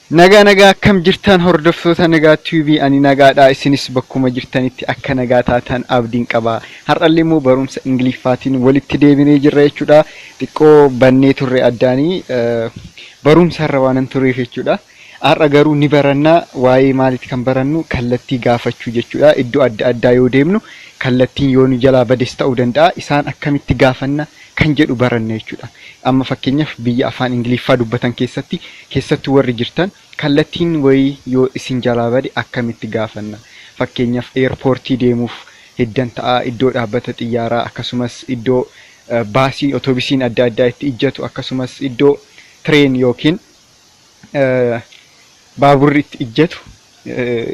Nagaa nagaa, akkam jirtan hordoftoota Nagaa TV? Ani nagaadha, isinis bakkuma jirtanitti akka nagaa taatan abdiin qaba. Har'allee immoo barumsa Ingiliffaatiin walitti deebinee jirra jechuudha. Xiqqoo bannee turre addaanii, barumsa irra waanan tureef jechuudha. Har'a garuu ni baranna. Waa'ee maaliiti kan barannu? Kallattii gaafachuu jechuudha. Iddoo adda addaa yoo deemnu kallattiin yoo nu jalaa bades ta'uu danda'a. Isaan akkamitti gaafanna kan jedhu baranna jechuudha. Amma fakkeenyaaf biyya afaan Ingiliffaa dubbatan keessatti, keessattuu warri jirtan, kallattiin wayii yoo isin jalaa bade akkamitti gaafanna? Fakkeenyaaf airportii deemuuf heddan ta'a, iddoo dhaabbata xiyyaaraa, akkasumas iddoo baasiin otoobisiin adda addaa itti ijjatu, akkasumas iddoo train yookiin baaburri itti ijjatu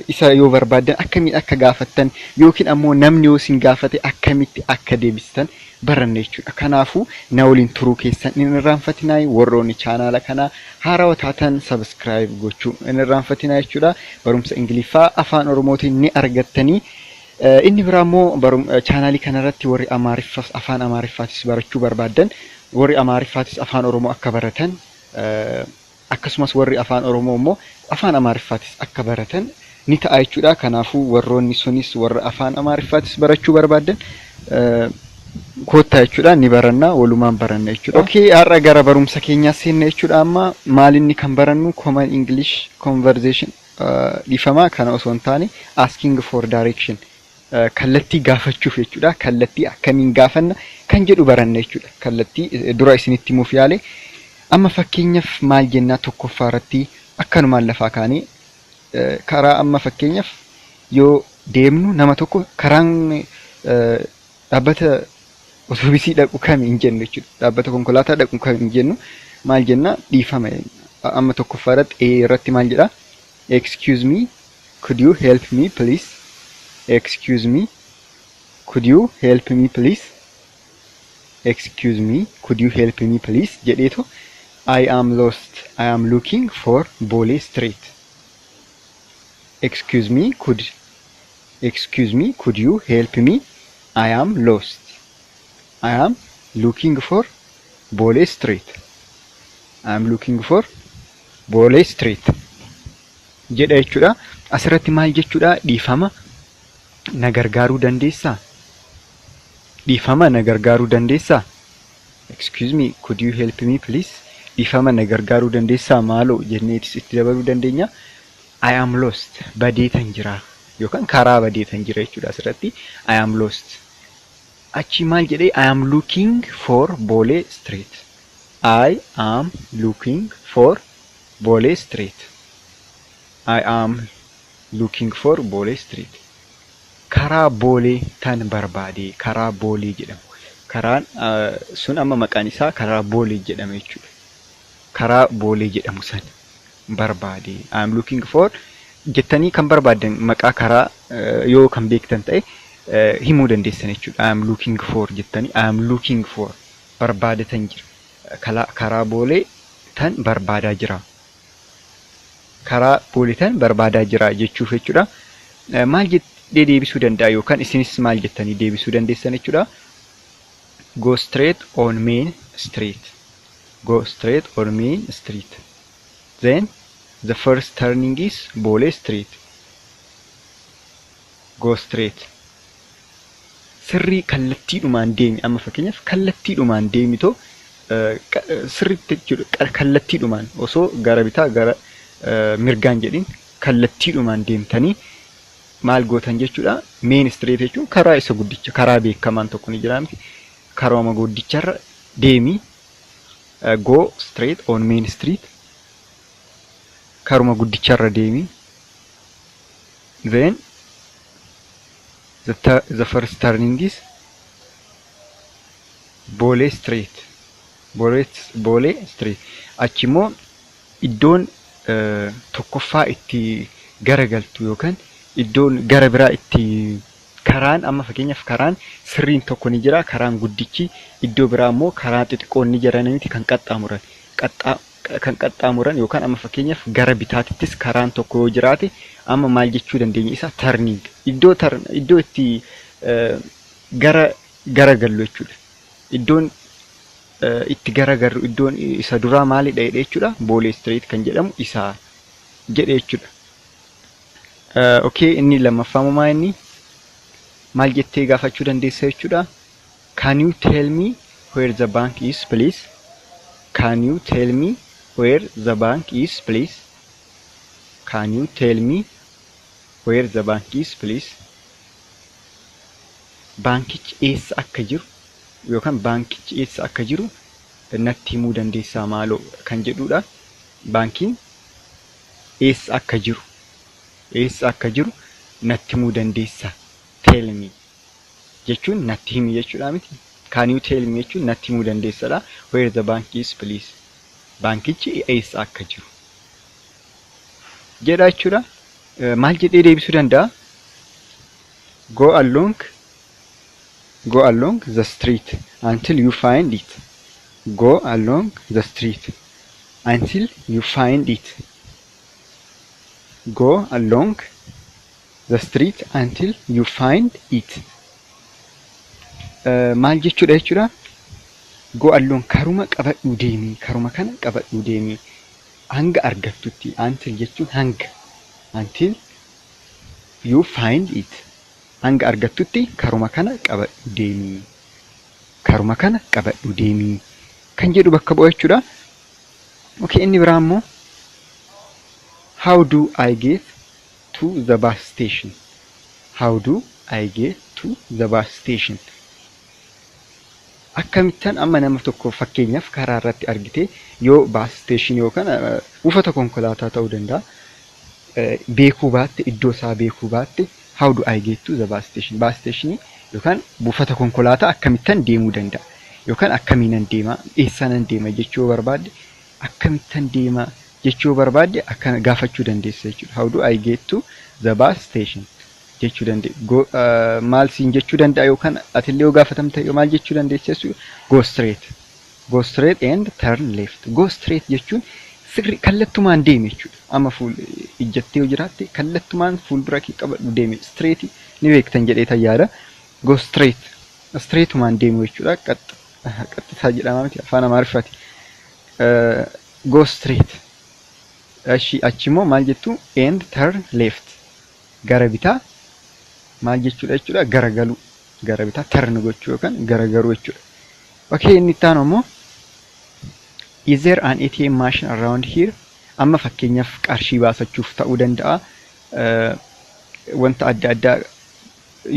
isa yoo barbaaddan akkamiin akka gaafattan yookiin ammoo namni yoo isin gaafate akkamitti akka deebistan baranna jechuudha. Kanaafuu na waliin turuu keessan hin irraanfatinaa. Warroonni chaanaala kanaa haarawa taatan subscribe gochuu hin irraanfatinaa jechuudha. Barumsa Ingiliffaa afaan Oromootiin ni argattanii. Inni biraa immoo chaanaalii kanarratti warri Amaariffas afaan Amaariffaatis barachuu barbaaddan, warri Amaariffaatis afaan Oromoo akka baratan, akkasumas warri afaan Oromoo immoo afaan Amaariffaatis akka baratan ni ta'a jechuudha. Kanaafuu warroonni sunis warra afaan Amaariffaatis barachuu barbaaddan koottaa jechuudha, ni baranna, walumaan baranna jechuudha. Okay, har'a gara barumsa keenyaa seenna jechuudha. Amma maalinni kan barannu? Common English conversation, dhiifama, kana osoo hin taane asking for direction, kallattii gaafachuuf jechuudha. Kallattii akkamiin gaafanna kan jedhu baranna jechuudha. Kallattii dura isinitti himuuf yaale. Amma fakkeenyaaf maal jennaa? Tokkoffaa irratti akkanumaan lafaa kaanee karaa, amma fakkeenyaaf yoo deemnu nama tokko karaan dhaabbata otoobisii dhaqu kami hin jennu jechuudha. Dhaabbata konkolaataa dhaqu kami hin jennu. Maal jenna? Dhiifama. Amma tokkoffaa irratti, A irratti maal jedhaa? "Excuse me, could you help me, please? Excuse me, could you help me, please? Excuse me, could you help me, please?" jedheetu, "I am lost. I am looking for Bole Street. Excuse me, could you help me? I am lost. I am looking for Bole Street. I am looking for Bole Street" jedha jechuudha. Asirratti maal jechuudha? Dhiifama, na gargaaruu dandeessaa? Dhiifama, na gargaaruu dandeessaa? "Excuse me, could you help me, please?" Dhiifama, na gargaaruu dandeessaa maaloo jenneetis itti dabaluu dandeenya. I am lost, badeetan jira yookaan karaa badeetan jira jechuudha asirratti. I am lost. Achi maal jedhee? "I am looking for Bole Street. I am looking for Bole Street. I am looking for Bole Street." Karaa Boolee tan barbaade, karaa Boolee jedhamu. Karaan sun amma maqaan isaa karaa Boolee jedhama jechuudha. Karaa Boolee jedhamu sana barbaade. "I am looking for" jettanii kan barbaaddan maqaa karaa yoo kan beektan ta'e himuu dandeessan jechuudha. "I am looking for" jettanii, "I am looking for", barbaadatan jira. Karaa Boolee tan barbaadaa jira. Karaa Boolee tan barbaadaa jira jechuuf jechuudha. Maal jedhee deebisuu danda'a yookaan isinis maal jettanii deebisuu dandeessan jechuudha? "Go straight on main street. Go straight on main street. Then the first turning is Bole Street. Go straight." Sirrii kallattiidhumaan deemi. Amma fakkeenyaaf kallattiidhumaan deemitoo sirriitti jechuudha. Kallattiidhumaan osoo gara bitaa gara mirgaan jedhin kallattiidhumaan deemtanii maal gootan jechuudha. Main street jechuun karaa isa guddicha, karaa beekamaan tokko ni jira miti. Karooma guddicharra deemi. "Go straight on main street." Karuma guddicharra deemi. "Then the first turning is Bole Street. Bole Street." Achi immoo iddoon tokkoffaa itti garagaltu yookaan iddoon gara biraa itti karaan, amma fakkeenyaaf karaan sirriin tokko ni jira, karaan guddichi, iddoo biraa immoo karaa xixiqqoon ni jira miti, kan qaxxaamuran yookaan amma fakkeenyaaf gara bitaatittis karaan tokko yoo jiraate, amma maal jechuu dandeenya? Isa turning, iddoo iddoo itti gara garagallu jechuudha. Iddoon itti garagarru, iddoon isa duraa maalidha jedhe jechuudha. Boolee Street kan jedhamu isa Jedhe jechuudha. Okay, inni lammaffaa maa inni maal jettee gaafachuu dandeessa jechuudha. Can you tell me where the bank is, please? Can you tell me where the bank is, please? Can you tell me where the bank is, please? Baankichi eessa akka jiru yookaan baankichi eessa akka jiru natti himuu dandeessaa maaloo kan jedhudha. Baankiin eessa akka jiru natti himuu dandeessaa? Tell me jechuun natti himi jechuudha miti. Can you tell me jechuun natti himuu dandeessadha. Where the bank is, please. Baankichi eessa akka jiru jedha jechuudha. Maal jedhee deebisuu danda'a? Go along the street until you find it. Go along the street until you find it. Go along the street until you find it. Maal jechuudha jechuudha? Go along, karuma qabadhuu deemi, karuma kana qabadhuu deemi hanga argattutti. Until jechuun hanga, until you find it, hanga argattutti karuma kana qabadhuu deemi, karuma kana qabadhuu deemi kan jedhu bakka bu'a jechuudha. Okay, inni biraa immoo, how do I get to the bus station? How do I get to the bus station? Akkamittan amma nama tokko fakkeenyaaf karaa irratti argite yoo bus station yookaan buufata konkolaataa ta'uu danda'a. Beekuu baatte, iddoo isaa beekuu baatte, how do I get to the bus station? Bus station yookaan buufata konkolaataa akkamittan deemuu danda'a? Yookaan akkamiinan deema? Eessanan deema jechuu yoo barbaadde, akkamittan deema jechuu yoo barbaadde, akka gaafachuu dandeessa jechuudha. How do I get to the bus station jechuu dandeessa. Maal siin jechuu danda'a yookaan atillee yoo gaafatamte maal jechuu dandeessa jechuudha. Go straight. Go straight and turn left. Go straight jechuun sirri kallattumaan deemi jechuudha. Amma fuul ijjattee yoo jiraatte kallattumaan fuuldura kee qabadhu deemi. Straight ni beektan jedhee tayyaada. Go straight. Straightumaan deemu jechuudha. Qaxxisaa jedhama miti afaan Amaariffaati. Go straight. Achi immoo maal jettu? And turn left. Gara bitaa maal jechuudha jechuudha? Garagaluu. Gara bitaa turn gochuu yookaan garagaruu jechuudha. Okay, inni itti aanu immoo, is there an ATM machine around here? Amma fakkeenyaaf qarshii baasachuuf ta'uu danda'a. Wanta adda addaa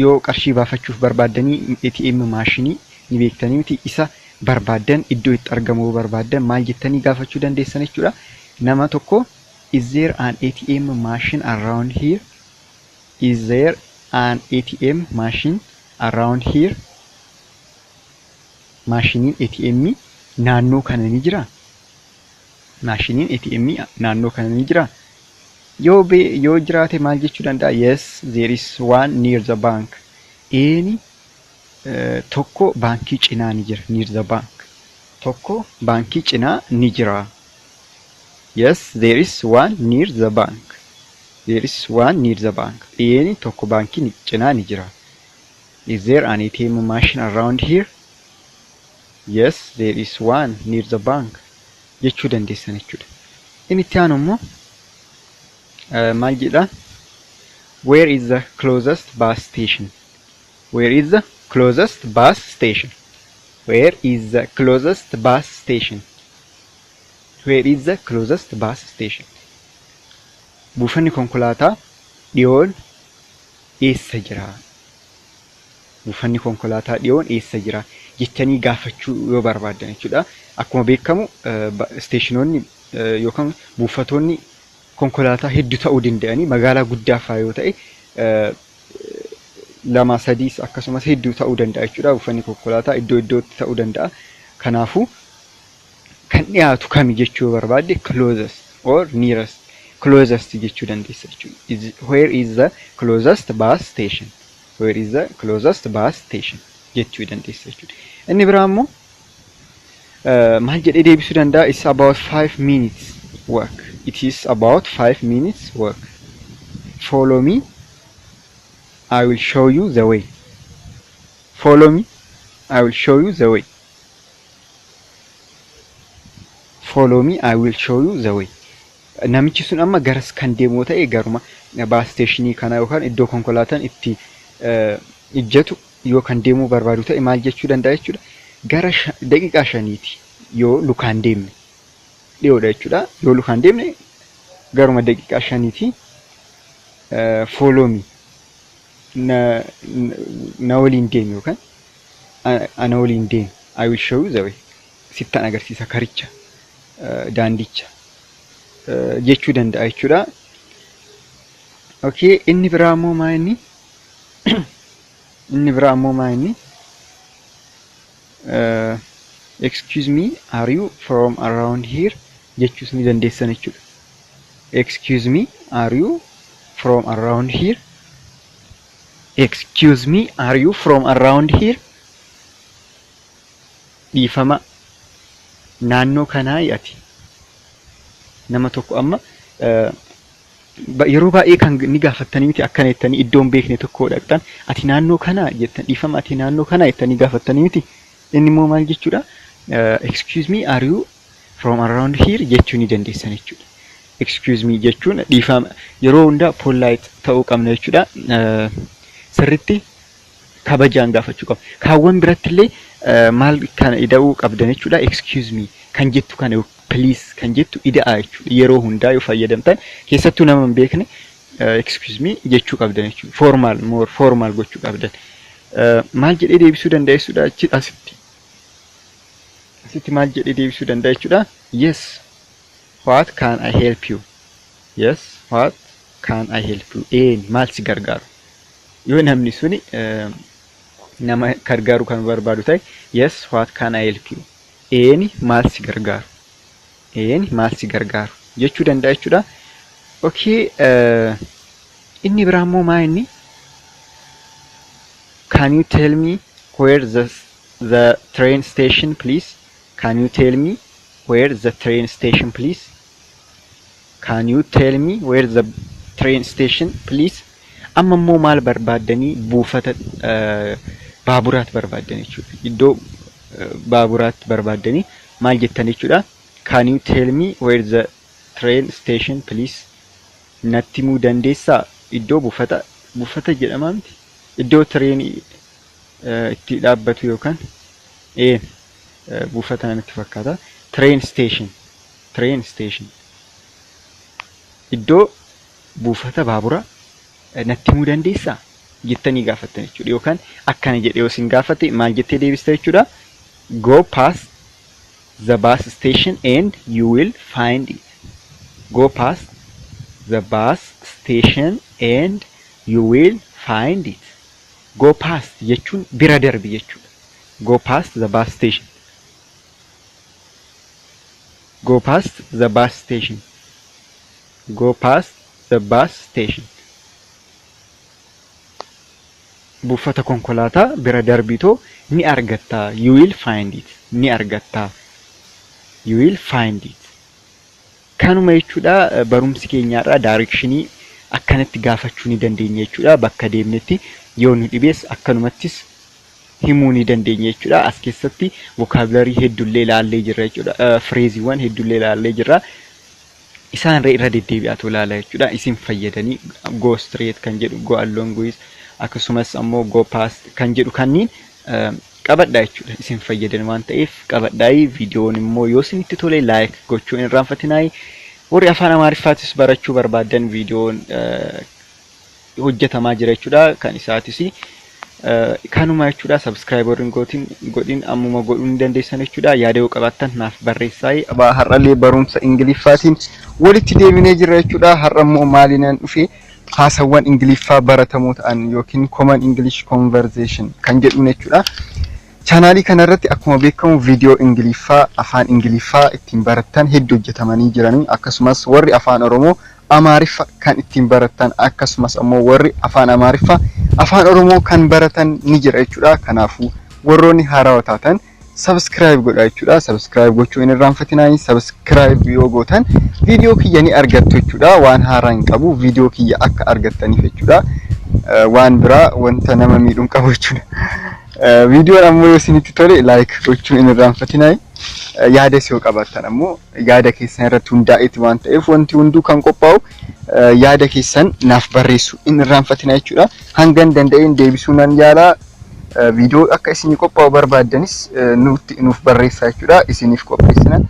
yoo qarshii baafachuuf barbaaddanii ATM maashinii ni beektanii miti, isa barbaaddan, iddoo itti argamu barbaaddan maal jettanii gaafachuu dandeessan jechuudha. Nama tokko, is there an ATM machine around here? Is there an ATM machine around here? Maashiniin ATM naannoo kana ni jiraa? Maashiniin ATM naannoo kana ni jiraa? Yoo jiraate maal jechuu danda'a? Yes, there is one near the bank. Eeni, tokko baankii cinaa ni jira. Near the bank. Tokko baankii cinaa ni jira. Yes, there is one near the bank. There is one near the bank. Eeni, tokko baankii cinaa ni jira. Is there an ATM machine around here? Yes, there is one near the bank. Jechuu dandeessan jechuudha. Inni itti aanu immoo maal jedha? Where is the closest bus station? Where is the closest bus station? Where is the closest bus station? Where is the closest bus station? Buufanni konkolaataa dhiyoon eessa jira? Buufanni konkolaataa dhiyoon eessa jira jettanii gaafachuu yoo barbaaddan jechuudha. Akkuma beekamu isteeshinoonni yookaan buufatoonni konkolaataa hedduu ta'uu danda'anii, magaalaa guddaa fa'aa yoo ta'e lama sadiis akkasumas hedduu ta'uu danda'a jechuudha. Buufanni konkolaataa iddoo iddootti ta'uu danda'a. Kanaafuu kan dhiyaatu kami jechuu yoo barbaadde, closest or nearest, closest jechuu dandeessa jechuudha. Where is the closest bus station? Where is the closest bus station jechuu dandeessa jechuudha. Inni biraa immoo maal jedhee deebisuu danda'a? It's about 5 minutes walk. It is about 5 minutes walk. Follow me. I will show you the way. Follow me. I will show you the way. Follow me. I will show you the way. Namichi sun amma garas kan deemu ta'e, garuma bus stationii kana yookaan iddoo konkolaataan itti ijjatu yoo kan deemuu barbaadu ta'e, maal jechuu danda'a jechuudha? Gara daqiiqaa 5ti yoo lukaan deemne, dhiyoodha jechuudha. Yoo lukaan deemne garuma daqiiqaa 5ti. Follow me, na waliin deemi yookaan ana waliin deemi. I will show you the way. Sittan agarsiisa karicha, daandicha jechuu danda'a jechuudha. Okay, inni biraa immoo maa inni? Inni biraa immoo maa inni? "Excuse me, are you from around here?" jechuus ni dandeessan jechuudha. "Excuse me, are you from around here?" "Excuse me, are you from around here?" Dhiifama, naannoo kanaa ati? Nama tokko amma yeroo baay'ee kan ni gaafattanii miti, akkana jettanii iddoo hin beekne tokko dhaqxan, "Ati naannoo kanaa?" jettan, "Dhiifama, ati naannoo kanaa?" jettanii gaafattanii miti? Inni immoo maal jechuudha? "Excuse me, are you from around here?" jechuu ni dandeessan jechuudha. "Excuse me" jechuun dhiifama. Yeroo hundaa polite ta'uu qabna jechuudha. Sirritti kabajaan gaafachuu qabna. Kaawwan biratti illee maal kana ida'uu qabdan jechuudha? "Excuse me" kan jettu kana, "please" kan jettu ida'aa jechuudha. Yeroo hundaa yoo fayyadamtan, keessattuu nama hin beekne, "excuse me" jechuu qabdan jechuudha. Formal, more formal gochuu qabdan. Maal jedhee deebisuu danda'a jechuudha asitti? Asitti maal jedhee deebisuu danda'a jechuudha? "Yes, what can I help you?" "Yes, what can I help you?" Een, maal si gargaaru? Yoo namni suni nama gargaaru kan barbaadu ta'e, "Yes, what can I help you?" Eeni, maal si gargaaru? Eeni, maal si gargaaru jechuu danda'a jechuudha. Okay, inni biraa immoo maa inni? "Can you tell me where the train station, please?" "Can you tell me where the train station, please?" "Can you tell me where the train station, please?" Amma immoo maal barbaaddanii? Buufata baaburaat barbaaddan jechuudha. Iddoo baaburaatti barbaaddanii maal jettan jechuudha? "Can you tell me where the train station, please?" Natti himuu dandeessaa iddoo buufata, buufata jedhamaa miti, iddoo trainii itti dhaabbatu yookaan buufata natti fakkaata. Train station, train station. Iddoo buufata baaburaa natti himuu dandeessaa jettanii gaafattan jechuudha. Yookaan akkana jedhee yoo isin gaafate, maal jettee deebista jechuudha? "Go past the bus station and you will find it." "Go past the bus station and you will find it." "Go past" jechuun bira darbi jechuudha. "Go past the bus station." "Go past the bus station." "Go past the bus station." Buufata konkolaataa bira darbitoo ni argatta. "You will find it." Ni argatta. "You will find it." Kanuma jechuudha barumsi keenyaarraa. Directionii akkanatti gaafachuu ni dandeenya jechuudha. Bakka deemnetti yoo nu dhibees akkanumattis himuu ni dandeenya jechuudha. As keessatti vocabulary hedduullee ilaallee jirra jechuudha. Phraseiiwwan hedduullee ilaallee jirra. Isaan irra deddeebi'aatu ilaala jechuudha. Isin fayyadanii "go straight" kan jedhu, "go along with", akkasumas ammoo "go past" kan jedhu kanniin qabadhaa jechuudha. Isin fayyadan waan ta'eef qabadhaayi. Viidiyoon immoo yoo isinitti tole like gochuu hin irraanfatinaayi. Warri afaan Amaariffaatis barachuu barbaadan viidiyoon hojjetamaa jira jechuudha. Kan isaatis kanuma jechuudha. Subscribe warri gootin godhin ammuma godhuu ni dandeessan jechuudha. Yaada yoo qabaattan naaf barreessaayi. Har'allee barumsa Ingiliffaatiin walitti deebinee jirra jechuudha. Har'a immoo maaliinan dhufe? Haasawwan Ingiliffaa baratamoo ta'an yookiin common English conversation kan jedhuun jechuudha. Chaanaalii kanarratti akkuma beekamu viidiyoo Ingiliffaa, afaan Ingiliffaa ittiin barattan hedduu hojjetamanii jiranii, akkasumas warri afaan Oromoo Amaariffa kan ittiin baratan, akkasumas ammoo warri afaan Amaariffaa afaan Oromoo kan baratan ni jira jechuudha. Kanaafuu warroonni haarawaa taatan subscribe godhaa jechuudha. Subscribe gochuu hin irraanfatinaa. Subscribe yoo gootan viidiyoo kiyya ni argattu jechuudha. Waan haaraa hin qabu, viidiyoo kiyya akka argattaniif jechuudha. Waan biraa wanta nama miidhuu hin qabu jechuudha. Viidiyoon ammoo yoo isinitti tole like gochuun hin irraanfatinaa. Yaada yoo qabaattan ammoo yaada keessan irratti hundaa'eeti waan ta'eef wanti hunduu kan qophaa'u yaada keessan naaf barreessu hin irraanfatinaa jechuudha. Hangan danda'een deebisuu nan yaala. Viidiyoo akka isinii qophaa'u barbaaddanis nutti nuuf barreessaa jechuudha. Isiniif qopheessina.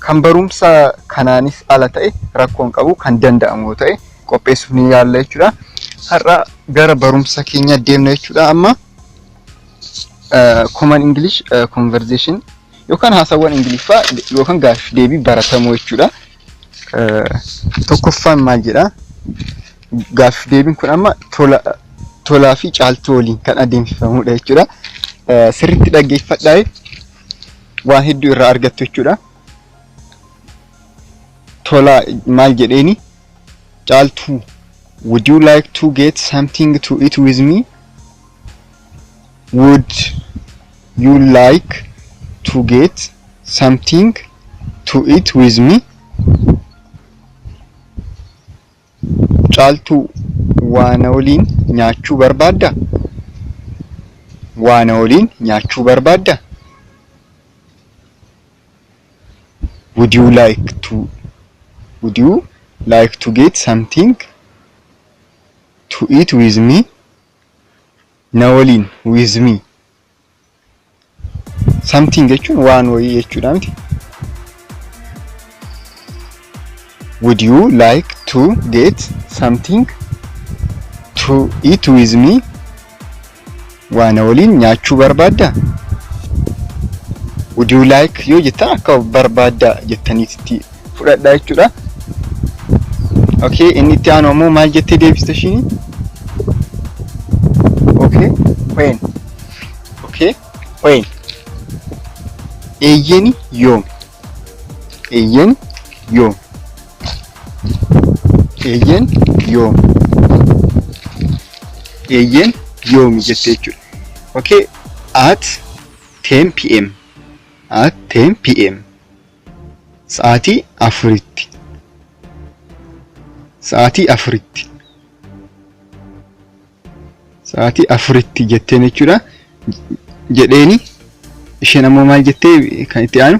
Kan barumsa kanaanis ala ta'e rakkoon qabu, kan danda'amu yoo ta'e qopheessuuf ni yaalla jechuudha. Har'a gara barumsa keenya deemna jechuudha amma. Common English conversation yookaan haasawwan Ingiliffaa yookaan gaaffii deebii baratamoo jechuudha. Tokkoffaan maal jedhaa? Gaaffii deebiin kun amma tola tolaa fi Caaltuu waliin kan adeemsifamudha jechuudha. Sirriitti dhaggeeffadhaa, waan hedduu irraa argattu jechuudha. Tola maal jedheeni? "Caaltuu, would you like to get something to eat with me? Would you like to get something to eat with me?" Caaltuu, waa na waliin nyaachuu barbaaddaa? Waa na waliin nyaachuu barbaaddaa? Would you like to get something to eat with me? Na waliin, with me. Something jechuun waan wayii jechuudha miti. Would you like to get something to eat with me? Waa na waliin nyaachuu barbaaddaa? Would you like yoo jettan akka barbaaddaa jettaniitti fudhadhaa jechuudha. Okay, inni itti aanu ammoo maal jettee deebiste ishiin? "Okay, when?" "Okay, when?" Eeyyeni, yoom? Eeyyen, yoom? Eeyyen, yoom? Eeyyen, yoomi jettee jechuudha. Okay, "At 10 p.m." At 10 p.m. Sa'aatii 4tti. Sa'aatii 4tti. Sa'aatii 4tti jetteen jechuudha. Jedheeni isheen ammoo maal jettee kan itti aanu?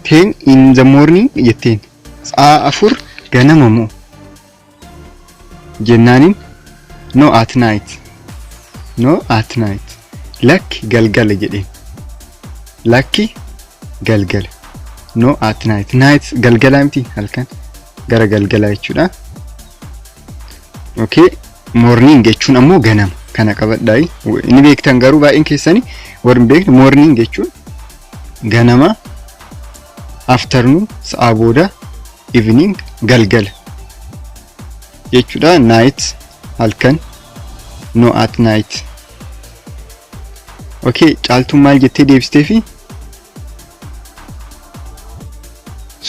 "10 in the morning" jetteen. Sa'a 4 ganama moo? Jennaaniin, "No, at night." "No, at night." Lakki, galgala jedheen. Lakki, galgala. No, at night. Night galgalaa miti, halkan gara galgalaa jechuudha. Okay. Morning jechuun ammoo ganama. Kana qabadhaa. Inni beektan garuu baay'een keessanii warri hin beekne, morning jechuun ganama, afternoon sa'a booda, evening galgala jechuudha. Night halkan, no, at night. Okay, Caaltuun maal jettee deebistee fi?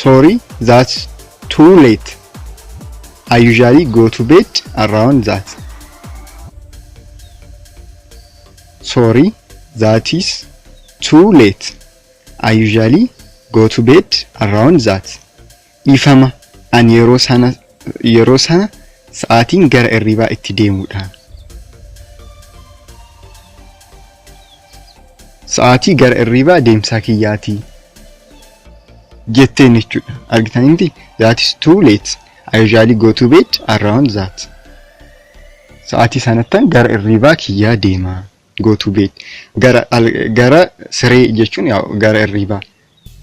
"Sorry, that's too late. I usually go to bed around that." "Sorry, that is too late. I usually go to bed around that." Dhiifama, ani yeroo sana sa'aatiin gara hirribaa itti deemudha. Sa'aatii gara hirribaa deemsaa kiyyaati. Jetteen jechuudha. Argitanii miti? That is too late. I usually go to bed around that. Sa'aatii sanattan gara hirribaa kiyyaa deema. Go to bed. Gara siree jechuun gara hirribaa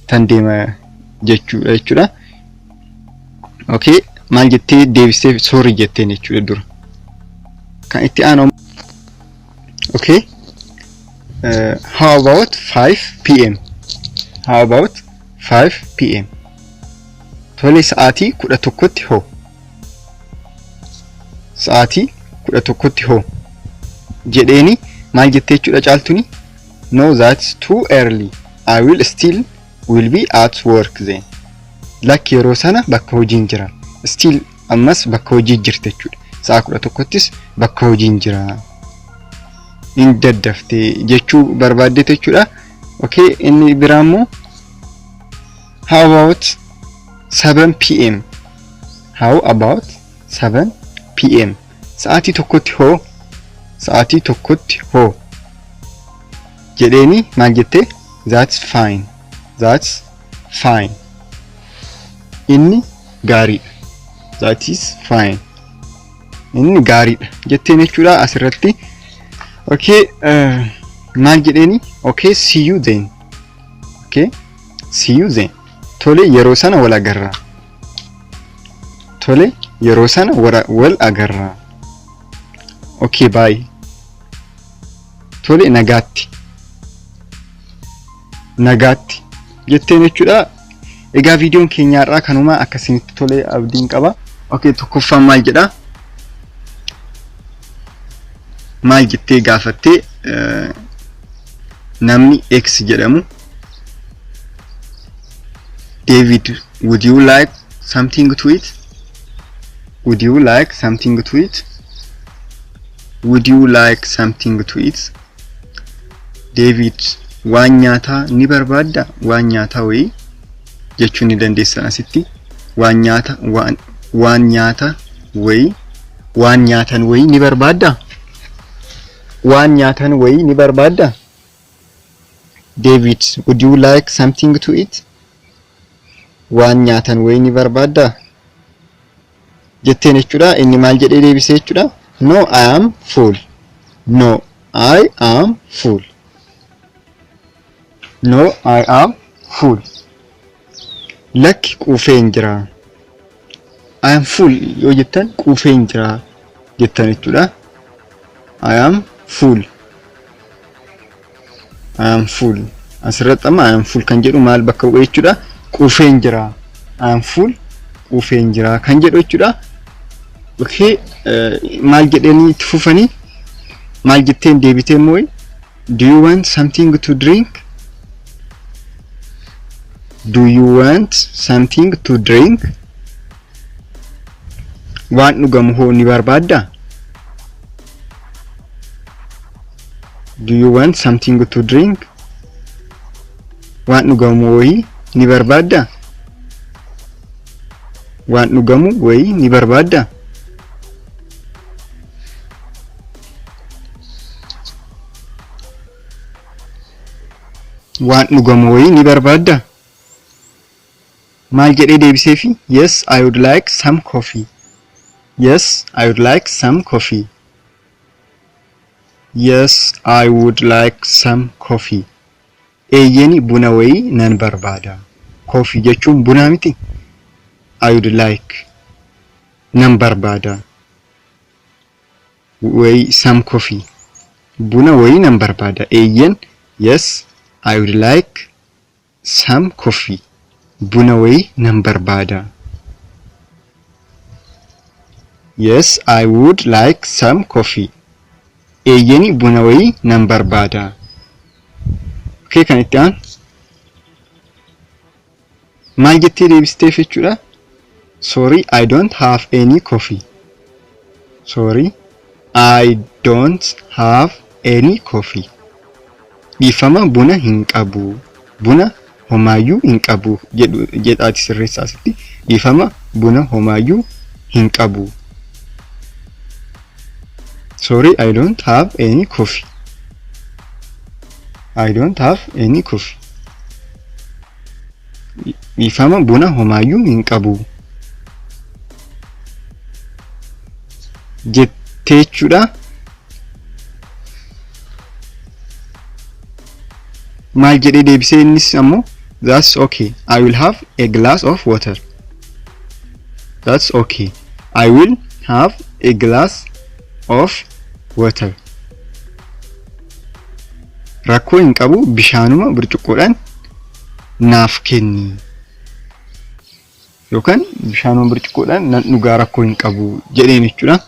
tan deema jechuudha. Okay, maal jettee deebistee? Sorry jetteen jechuudha dura. Kan itti aanu, okay. "How about 5 p.m.?" "How about 5 p.m.?" Tole, sa'aatii 11tti hoo? Sa'aatii 11tti hoo? Jedheeni maal jettee jechuudha Caaltuni? "No, that's too early. I will still will be at work then." Lakki, yeroo sana bakka hojiin jira. Still ammas bakka hojii jirti jechuudha. Sa'a 11ttis bakka hojiin jira. In daddaftee jechuu barbaaddeet jechuudha. Okay, inni biraa immoo, "How about 7 p.m.?" "How about 7 p.m.?" Sa'aatii 1tti hoo? Sa'aatii 1tti hoo jedheeni maal jettee? That's fine. That's fine. Inni gaariidha. That is fine. Inni gaariidha jetteen jechuudha asirratti. Okay, maal jedheeni? Okay, see you then. Okay, see you then. Tole, yeroo sana wal agarra. Tole, yeroo sana wal agarra. Okay, bye. Tole, nagaatti. Nagaatti jetteen jechuudha. Egaa viidiyoon keenya har'aa kanuma. Akkasinitti tole abdiin qaba. Okay, tokkoffaan maal jedha? Maal jettee gaafattee namni X jedhamu? David, would you like something to eat? Would you like something to eat? Would you like something to eat? David, waan nyaataa ni barbaadda? Waan nyaataa wayii jechuu ni dandeessan asitti. Waan nyaata, waan nyaata wayii, waan nyaatan wayii ni barbaadda? Waan nyaatan wayii ni barbaadda? David, would you like something to eat? Waan nyaatan wayii ni barbaadda? Jetteen jechuudha. Inni maal jedhee deebisee jechuudha? No, I am full. No, I am full. No, I am full. Lakki, quufeen jira. I am full yoo jettan quufeen jira jettan jechuudha. I am full. I am full. Asirratti amma I am full kan jedhu maal bakka bu'e jechuudha? Quufeen jira. I am full, quufeen jira kan jedhu jechuudha. Okay, maal jedhanii itti fufanii? Maal jetteen deebitee immoo? Do you want something to drink? Do you want something to drink? Waan dhugamu hoo ni barbaaddaa? Do you want something to drink? Waan dhugamu wayii ni barbaaddaa? Waan dhugamu wayii ni barbaaddaa? Waan dhugamu wayii ni barbaaddaa? Maal jedhee deebiseefi? Yes, I would like some coffee. Yes, I would like some coffee. Yes, I would like some coffee. Eeyyeni, buna wayii nan barbaada. Coffee jechuun buna miti? I would like, nan barbaada. Wayii, some coffee. Buna wayii nan barbaada. Eeyyen, yes, I would like some coffee. Buna wayii nan barbaada. Yes, I would like some coffee. Eeyyeni, buna wayii nan barbaada. Okay, kan itti aanu. Maal jettee deebisteef jechuudha? Sorry, I don't have any coffee. Sorry, I don't have any coffee. Dhiifama, buna hin qabu. Buna homaayyuu hin qabu jedhu jedhaati sirreessaa asitti. Dhiifama, buna homaayyuu hin qabu. Sorry, I don't have any coffee. I don't have any coffee. Dhiifama, buna homaayyuu hin qabu. Jettee jechuudha. Maal jedhee deebisee innis ammoo? That's okay. I will have a glass of water. That's okay. I will have a glass of water. Rakkoo hin qabu, bishaanuma burcuqqoodhaan naaf kenni. Yookaan bishaanuma burcuqqoodhaan nan dhugaa, rakkoo hin qabu jedheen jechuudha.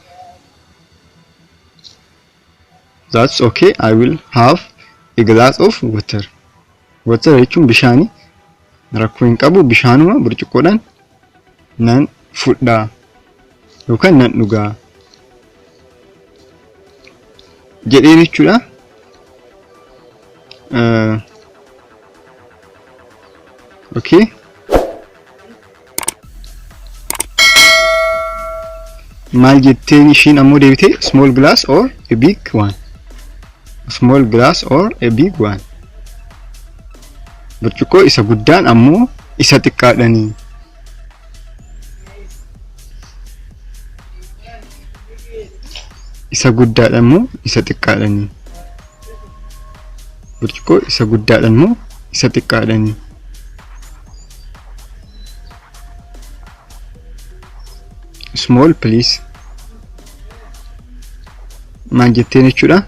That's okay. I will have a glass of water. Water jechuun bishaani. Rakkoo hin qabu, bishaanuma burcuqqoodhaan nan fudhaa yookaan nan dhugaa jedheen jechuudha. Okay. Maal jetteen ishiin ammoo deebite? Small glass or a big one? Small glass or a big one? Burcuqqoo isa guddaan ammoo isa xiqqaadhanii? Isa guddaadhaan moo isa xiqqaadhanii? Burcuqqoo isa guddaadhaan moo isa xiqqaadhanii? Small please. Maal jetteen jechuudha?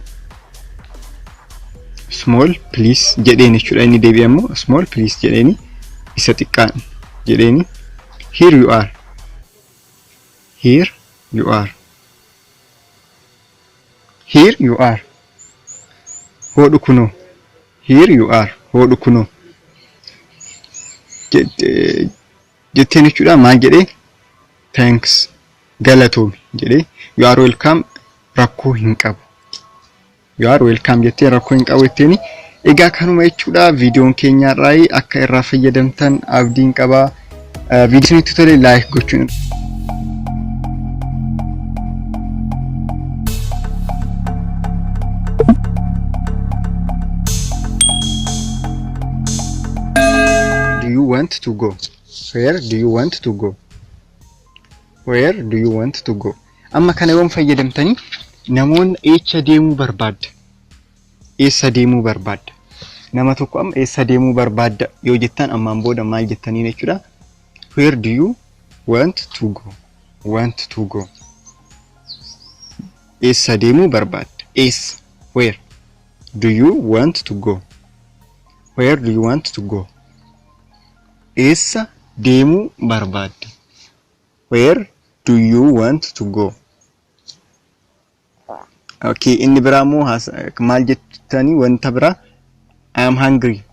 Small please jedheen jechuudha. Inni deebi'e ammoo small please jedheeni, isa xiqqaan jedheeni. Here you are. Here you are. Here you are. Hoodhu kunoo. Here you are. Hoodhu kunoo. Jetteen jechuudha. Maal jedhee? Thanks. Galatoomi jedhee. You are welcome. Rakkoo hin qabu. You are welcome jettee, rakkoo hin qabu jetteeni. Egaa kanuma jechuudha, viidiyoon keenya irraa akka irraa fayyadamtan abdiin qabaa. Viidiyoo isinitti tole like gochuun. Do you want to go? Where do you want to go? Where do you want to go? Amma kana yoom fayyadamtanii? Namoonni eessa deemuu barbaadda? Eessa deemuu barbaadda? Nama tokko amma eessa deemuu barbaadda yoo jettan, ammaan booda maal jettaniin jechuudha? Where do you want to go? Want to go. Eessa deemuu barbaadda? Eessa? Where do you want to go? Where do you want to go? Eessa deemuu barbaadda? Where do you want to go? Okay, inni biraa immoo maal jettanii wanta biraa? I am hungry.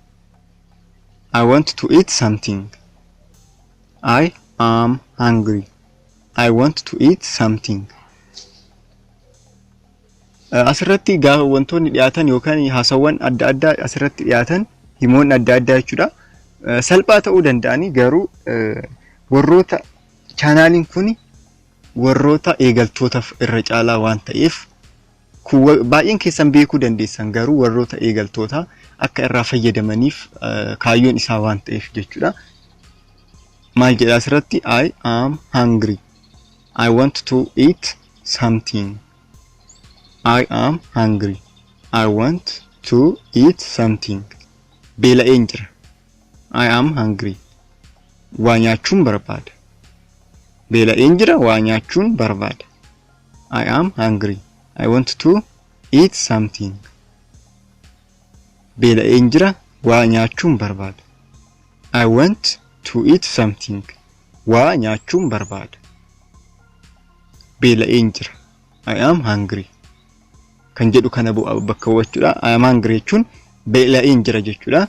I want to eat something. I am hungry. I want to eat something. Asirratti gaafa wantoonni dhiyaatan yookaan haasawwan adda addaa asirratti dhiyaatan, himoonni adda addaa jechuudha. Salphaa ta'uu danda'anii, garuu warroota chaanaaliin kun warroota eegaltootaaf irra caalaa waan ta'eef, baay'een keessan beekuu dandeessan, garuu warroota eegaltoota akka irraa fayyadamaniif kaayyoon isaa waan ta'eef jechuudha. Maal jedha asirratti? I am hungry. I want to eat something. I am hungry. I want to eat something. Beela'een jira. I am hungry. Waa nyaachuun barbaada. Beela'een jira, waa nyaachuun barbaada. I am hungry. I want to eat something. Beela'een jira, waa nyaachuun barbaada. I want to eat something. Waa nyaachuun barbaada. Beela'een jira. I am hungry. Kan jedhu kana bakka hubachuudha. I am hungry jechuun beela'een jira jechuudha.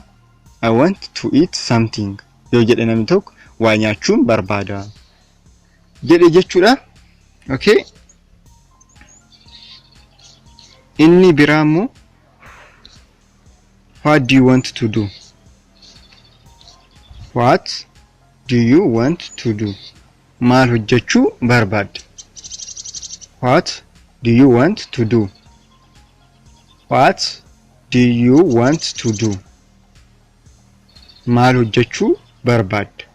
I want to eat something yoo jedhe namni tokko, waa nyaachuun barbaada jedhe jechuudha. Okay. Inni biraa immoo, what do you want to do? What do you want to do? Maal hojjechuu barbaadda? What do you want to do? What do you want to do? Maal hojjechuu barbaadda?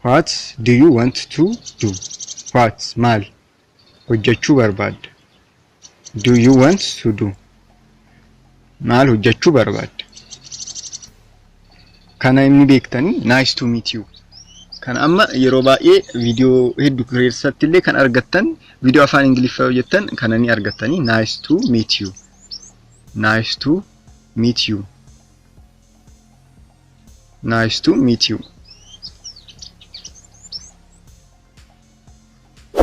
What do you want to do? What, maal, hojjechuu barbaadda? Do you want to do? Maal hojjechuu barbaadda? Kana inni beektanii, nice to meet you. Kana amma yeroo baay'ee viidiyoo hedduu keessatti illee kan argattan, viidiyoo afaan Ingiliffaa hojjettan kana ni argattanii, nice to meet you. Nice to meet you. Nice to meet you.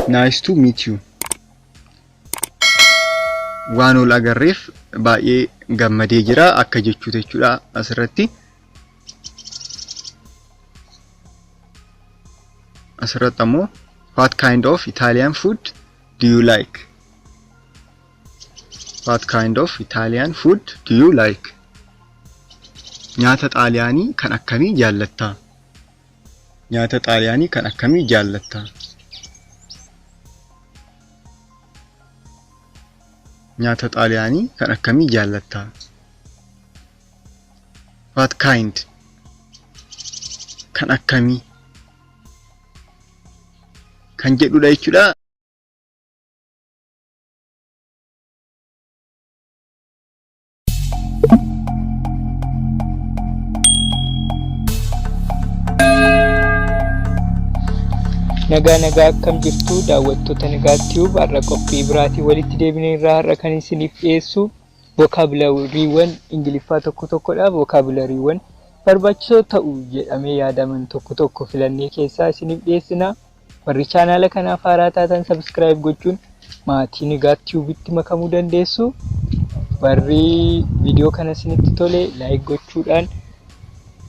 Nice to meet you. Waan ol agarreef baay'ee gammadee jira akka jechuuti jechuudha asirratti. Asirratti ammoo, what kind of Italian food do you like? What kind of Italian food do you like? Nyaata Xaaliyaanii kan akkamii jaallattaa? Nyaata Xaaliyaanii kan akkamii jaallattaa? Nyaata Xaaliyaanii kan akkamii jaallatta? What kind? Kan akkamii? Kan jedhudha jechuudha. Nagaa nagaa, akkam jirtu daawwattoota Nagaa Tube? Har'a qophii biraatiin walitti deebinee irraa har'a kan isiniif dhiyeessu vokaabulariiwwan Ingiliffaa tokko tokkodha. Vokaabulariiwwan barbaachisoo ta'u jedhamee yaadaman tokko tokko filannee keessaa isiniif dhiyeessina. Warri chaanaala kanaaf haaraa taatan subscribe gochuun maatii Nagaa Tube'itti makamuu dandeessu. Warri viidiyoo kana isinitti tole like gochuudhaan,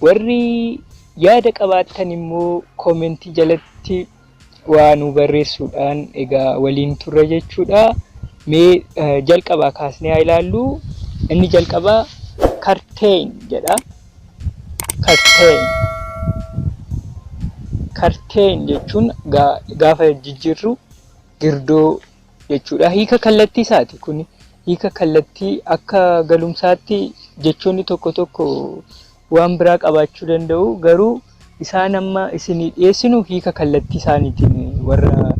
warri yaada qabaattan immoo koomentii jalatti waa nu barreessuudhaan egaa waliin turre jechuudha. Mee jalqabaa kaasnee haa ilaallu. Inni jalqabaa curtain jedha. Curtain. Curtain jechuun gaafa jijjiirru girdoo jechuudha. Hiika kallattii isaati kun. Hiika kallattii akka galumsaatti jechoonni tokko tokko waan biraa qabaachuu danda'u, garuu isaan amma isinii dhiyeessinu hiika kallattii isaaniitiin warra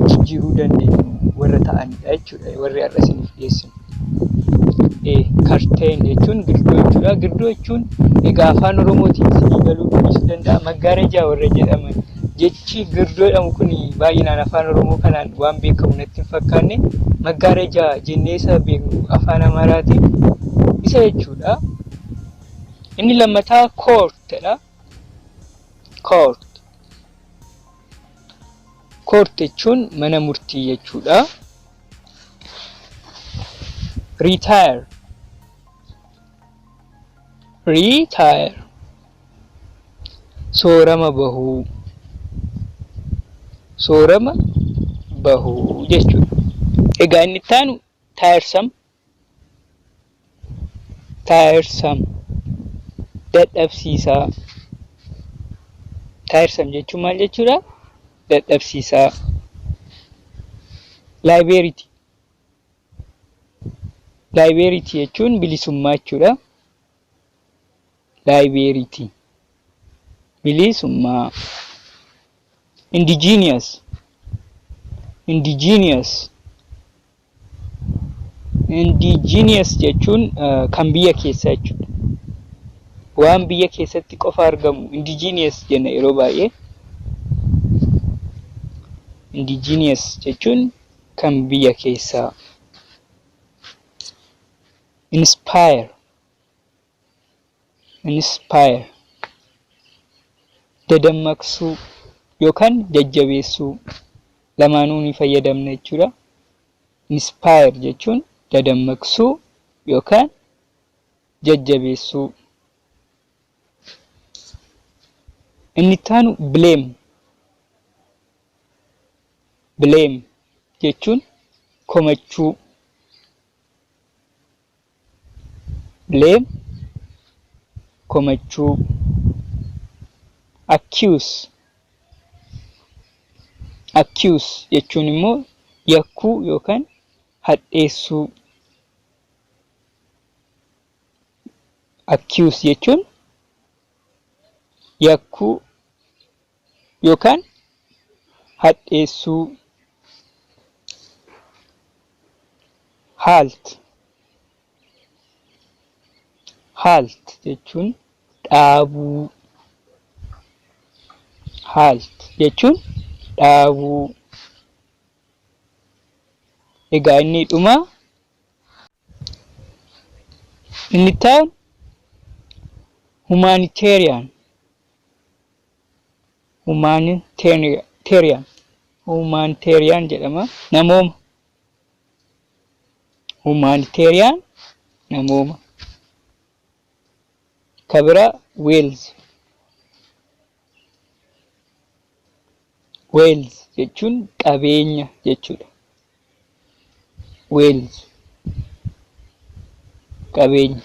jijjiiruu dandeenyu warra ta'anidha jechuudha warri har'a isiniif dhiyeessinu. Curtain jechuun girdoo jechuudha. Girdoo jechuun egaa afaan Oromootiin isinii galuu dhiisuu danda'a. Maggaarajaa warra jedhaman, jechi girdoo jedhamu kun baay'inaan afaan Oromoo kanaan waan beekamu natti hin fakkaanne. Maggaarajaa jennee isa beeknu afaan Amaaraatiin isa jechuudha. Inni lammataa court jedha. Court. Court jechuun mana murtii jechuudha. Retire. Retire. Soorama bahuu. Soorama bahuu jechuudha. Egaa inni itti aanu tiresome. Tiresome. Dadhabsiisaa. Tiresome jechuun maal jechuudha? Dadhabsiisaa. Liberty. Liberty jechuun bilisummaa jechuudha. Liberty. Bilisummaa. Indigenous. Indigenous. Indigenous jechuun kan biyya keessaa jechuudha. Waan biyya keessatti qofa argamu indigenous jenna yeroo baay'ee. Indigenous jechuun kan biyya keessaa. Inspire. Inspire. Dadammaqsuu yookaan jajjabeessuu, lamaanuu ni fayyadamna jechuudha. Inspire jechuun dadammaqsuu yookaan jajjabeessuu. Inni itti aanu blame. Blame jechuun komachuu. Blame, komachuu. Accuse. Accuse jechuun immoo yakkuu yookaan hadheessuu. Accuse jechuun yakkuu yookaan hadheessuu. Halt. Halt jechuun dhaabuu. Halt jechuun dhaabuu. Egaa inni dhumaa, inni itti aanu humanitarian. Humanitarian. Humanitarian jedhama. Namooma. Humanitarian, namooma. Ka biraa wealth. Wealth jechuun qabeenya jechuudha. Wealth, qabeenya.